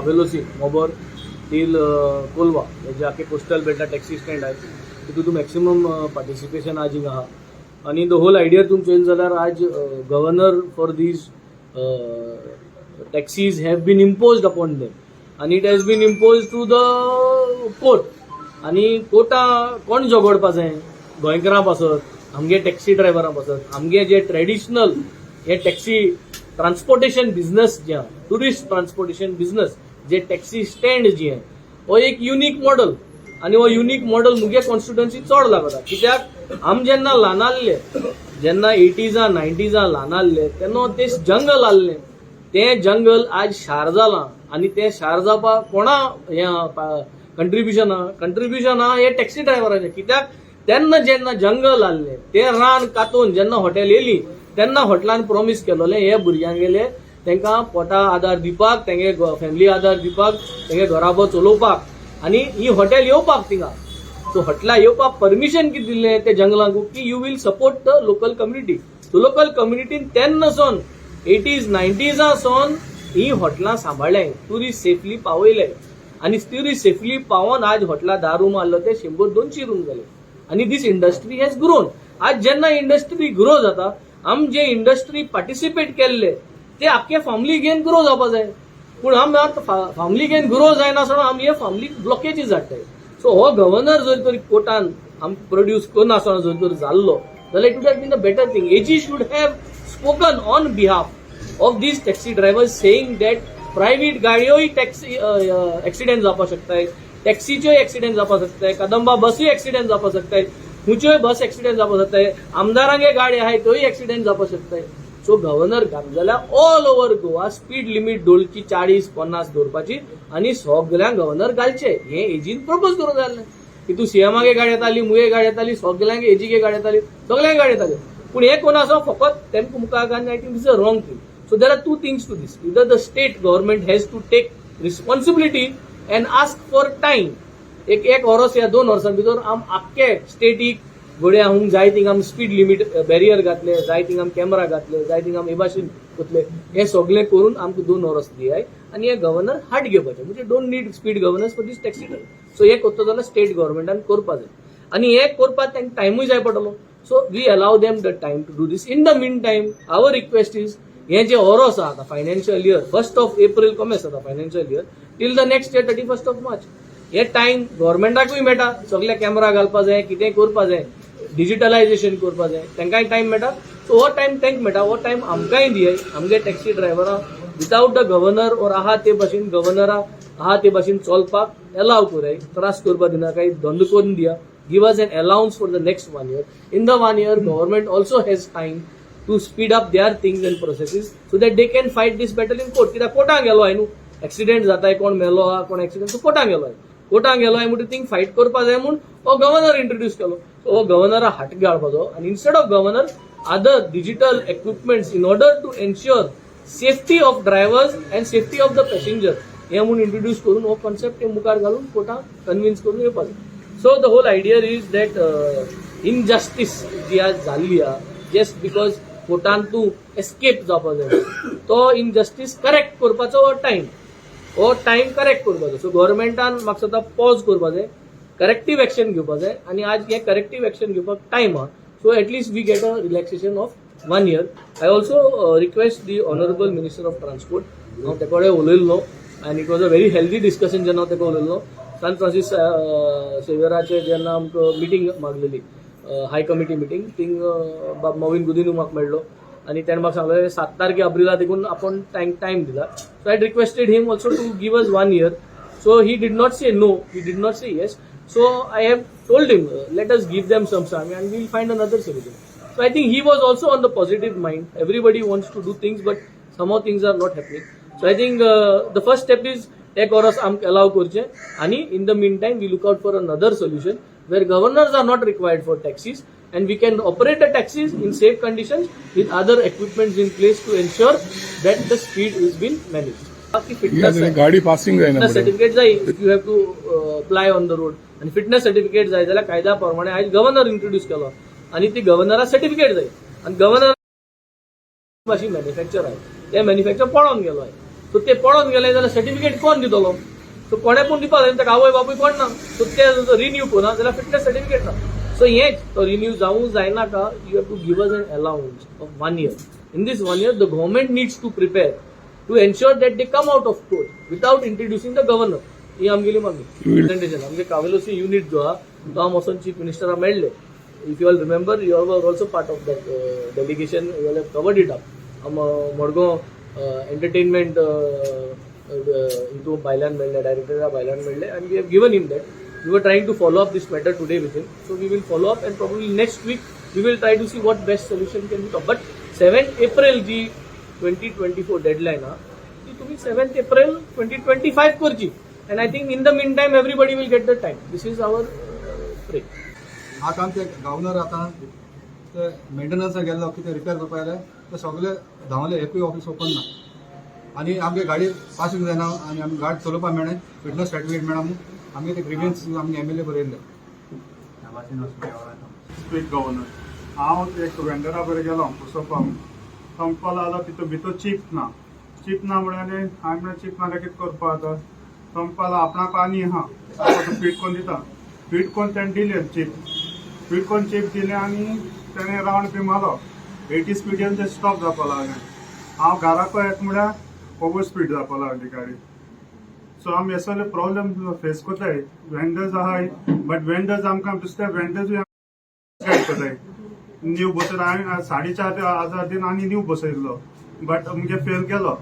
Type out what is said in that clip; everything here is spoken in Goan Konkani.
Cavelossim, Mobor till Colva. हे जे आखे कोस्टल बेल्टा टॅक्सी स्टँड आहे, तितून मॅक्सिमम पार्टिसिपेशन आज हिंगा आहा. आनी the whole idea तुमी चोयल जाल्यार आज governor for these taxis have been imposed upon them आनी it has been imposed to the court. आनी कोर्टा कोण झगडपा जाय? गोंयकारां पासत, आमगे टॅक्सी ड्रायव्हरां पासत. आमगे जे ट्रेडिशनल हे टॅक्सी ट्रान्सपोर्टेशन बिझनस जे आहा, टुरिस्ट ट्रान्सपोर्टेशन बिझनस जे टॅक्सी स्टँड जी आहे, हो एक युनीक मॉडल आनी हो युनीक मॉडल मुगे कॉन्स्टिट्युएन्सी चड लागता, कित्याक आम जेन्ना ल्हान आहले, जेन्ना एटीजा नायन्टीजा ल्हान आहले, तेन्ना ते जंगल आहलें. तें जंगल आज शार जालां आनी तें शार जावपाक कोणा हें कंट्रिब्युशन आहा? कंट्रिब्युशन आहा हे टॅक्सी ड्रायव्हराचें, कित्याक तेन्ना जेन्ना जंगल आहलें, तें रान कातून जेन्ना हॉटेल येयली, तेन्ना हॉटेलान प्रॉमीस केलोलें हे भुरग्यांगेले तांकां पोटा आदार दिवपाक, तेंगे फॅमिली आदार दिवपाक, तेंगे घराबो चलोवपाक आनी ही हॉटेल येवपाक थिंगा. सो हॉटेला येवपाक परमिशन कितें दिल्लें ते जंगलांक की you will support the local community. So local कम्युनिटीन तेन्ना सावन, एटीज नायन्टीजा सावन ही हॉटेलां सांबाळ्ळे, टुरिस्ट सेफली पावयले आनी टुरिस्ट सेफली पावोन आज हॉटेला 10 रूम आहलो ते 100 200 रूम जाले आनी this industry has grown. आज जेन्ना इंडस्ट्री ग्रो जाता, आम जे इंडस्ट्री पार्टिसिपेट केल्ले ते आख्खे फॅमिली घेवन ग्रो जावपा जाय. पूण आम फॅमिली घेवन ग्रो जायनासतना आमी हे फॅमिलीक ब्लॉकेजीस हाडटाय. सो हो गव्हर्नर जर तरी कोर्टान आम प्रोड्यूस करनासतना जर तर जाल्लो जाल्यार it would have been the better thing. AG should have spoken on behalf of these taxi drivers, saying that private गाडयोय टॅक्सी एक्सिडेंट जावपाक शकताय, टॅक्सीच्योय एक्सिडेंट जावपाक शकताय, कदंबा बसूय एक्सिडेंट जावपाक शकताय, खंयच्योय बस एक्सिडेंट जावपाक शकताय, आमदारांगे गाडी आहाय त्योय एक्सिडेंट जावपाक शकताय. सो गव्हर्नर घात जाल्यार all over Goa speed limit दवरची, 40 50 दवरपाची आनी सगल्यांक गव्हर्नर घालचे, हे एजीन प्रपोज करूंक जाय आसलें. की तूं सीएमागे गाडी येताली, मुगे गाडी येताली, सगल्यांक एजीगे गाडी येताली, सगल्यांक गाडी येताली, पूण हे कोण आसा फकत तेमकां मुखार घालून, I think this a wrong thing. So there are two things to this. Either the state government has to take responsibility and ask for time. एक एक वर्स या 2 वर्सां भितर आम आख्खे स्टेटीक घोड्या हूंक जाय थिंग आम स्पीड लिमीट बॅरियर घातले, जाय थिंग आम कॅमेरा घातले, जाय थिंग आम हे भाशेन कोतले. हे सगळें करून आमकां 2 वर्स दियाय आनी हे गव्हर्नर हाट घेवपाचें, म्हणजे don't need speed governors for this taxi driver. So हे करता जाल्यार स्टेट गव्हर्मेंटान करपा जाय आनी हे करपाक तांकां टायमूय जाय पडटलो. So we allow them the time to do this. In the meantime, our request is, हे जे ओरोस आहा आतां, financial year 1st of April commence जाता financial year till the next year 31st of March, hey time गव्हर्मेंटाकूय मेळटा सगळे कॅमेरा घालपा जाय, कितेंय करपा जाय, डिजिटलायझेशन करपा जाय, तांकांय टायम मेळटा. सो हो टायम तांकां मेळटा, हो टायम आमकांय दियाय. आमगे टॅक्सी ड्रायव्हरां विदावट the governor or आहा ते भाशेन गव्हर्नरा आहा ते भाशेन चलपाक एलाव कराय, त्रास करपाक दिनाकाय, धंदो करून दिया. Give us an allowance for the next one year. In the one year, government also has time to speed up their things and processes so that they can fight this battle in court. कित्याक कोर्टान गेलो आहे न्हू, एक्सिडेंट जाताय, कोण मेलो आहा, कोण एक्सिडेंट, सो कोर्टान गेलो आहे, कोर्टान गेलो आहे म्हणून थिंग फायट करपा जाय म्हूण हो गव्हर्नर इंट्रोड्यूस केलो. सो हो गव्हर्नरा हाट घालपाचो आनी instead of governor, other digital equipments in order to ensure safety of drivers and safety of the passenger हे म्हूण इंट्रोड्यूस करून हो कॉन्सेप्ट मुखार घालून कोर्टाक कन्विन्स करून येवपाक. So the whole idea is that injustice जी आज जाल्ली आहा, जस्ट because कोर्टान तूं एस्केप जावपा जाय, तो इनजस्टीस करेक्ट करपाचो टायम, हो टायम करेक्ट करपाचो. सो गव्हर्मेंटान म्हाका दिसता पॉज करपा जाय, करेक्टीव एक्शन घेवपा जाय आनी आज हे करेक्टीव एक्शन घेवपाक टायम आहा. So at least we get a relaxation of one year. I also request the honourable Minister of Transport. हांव तेका कडेन उलयल्लो आनी it was a very healthy discussion. जेन्ना हांव तेका उलयल्लो, सान फ्रांसीस सेवियराचे जेन्ना आमकां मिटींग मागलेली, हाय कमिटी मिटींग, थिंग बाब मॉविन गुदिन्हो म्हाका मेळ्ळो आनी तेणें म्हाका सांगलें 7 तारखे एप्रिला देखून आपूण टायम दिला. So I requested him also to give us one year. So he did not say no, he did not say yes. So I have told him, let us give them some time and we'll find another solution. So I think he was also on the positive mind. Everybody wants to do things, but somehow things are not happening. So I think the first step is एक वरस आमकां अलाव करचें आनी in the meantime we look out for another solution where governors are not required for taxis and we can operate the taxis in safe conditions with other equipments in place to ensure that the speed is been managed. बाकी फिटनेस गाडी पासिंग जायना. फिटनेस सर्टिफिकेट जाय if you have to ply on the road आनी फिटनेस सर्टिफिकेट जाय जाल्यार कायद्या प्रमाणे आयज गव्हर्नर इंट्रोड्यूस केलो आनी ती गव्हर्नरा सर्टिफिकेट जाय आनी गव्हर्नर अशी मॅन्युफॅक्चर आहे, ते मॅन्युफॅक्चर पळोवन गेलो आहे. सो ते पडोन गेले जाल्यार सर्टिफिकेट कोण दितलो? सो कोणे पूण दिवपा जाय, ताका आवय बापूय कोण ना. सो ते रिन्यू करुना जाल्यार फिटनेस सर्टिफिकेट ना. सो हेंच तो रिन्यू जावूं जायनाका, you have to give us an allowance of one year. In this one year, the government needs to prepare to ensure that they come out of court without introducing the governor. ही आमगेली मागणी. प्रेझेंटेशन आमगे कावेलोसी युनिट जो आहा तो आम वचोन चीफ मिनिस्टरा मेळ्ळे. If you all remember, you all were also part of that delegation. You all have covered it up. आम मडगांव एंटरटेनमेंट हितून भायल्यान मेळ्ळे, डायरेक्टरा भायल्यान मेळ्ळे आनी we have given him that. We were trying to follow up this matter today with him. So we will follow up and probably next week we will try to see what best solution can be come. But 7 April G 2024 deadline हा ती तुम्ही 7 April 2025 करची and I think in the meantime everybody will get the time. This is our pray. आतां आमचे गव्हर्नर आतां ते मेंटेनन्सा गेल्लो कितें रिपेर करपा जाल्यार ते सगळे धांवले, एकूय ऑफिस ओपन ना आनी आमगे गाडी पासींग जायना आनी आमी गाडी चलोवपाक मेळना, फिटनस सर्टिफिकेट मेळना म्हणून आमगे ते ग्रिवियन्स आमगे एमएलए बरयल्ले. स्पीक गव्हर्नर, हांव एक वेंडरा बरें गेलो बसोवपाक. तो म्हणपाक लागलो तितून भितर चीप ना. चीप ना म्हळ्यार हांवें म्हणलें, चीप ना जाल्यार कितें करपा आतां? तो म्हणपाक लागलो, आपणाक आनी आहा, आतां फिट करून दिता. फिट करून तेणें दिलें चीप. फिट करून चीप दिलें आनी तेणें रावंड बी मारलो. 80 स्पिडीन ते स्टॉप जावपाक लागलें. हांव घराक येता म्हळ्यार ओवर स्पीड जावपाक लागली गाडी. सो आमी हे सगळे प्रॉब्लेम फेस करताय. वेंडर्स आहाय, बट वेंडर्स आमकां दुसरे वेंडर्सूय गायड करताय. न्यू बसयलो हांवें, 4,500 दिन आनी न्यू बसयल्लो, बट मुगे फेल गेलो.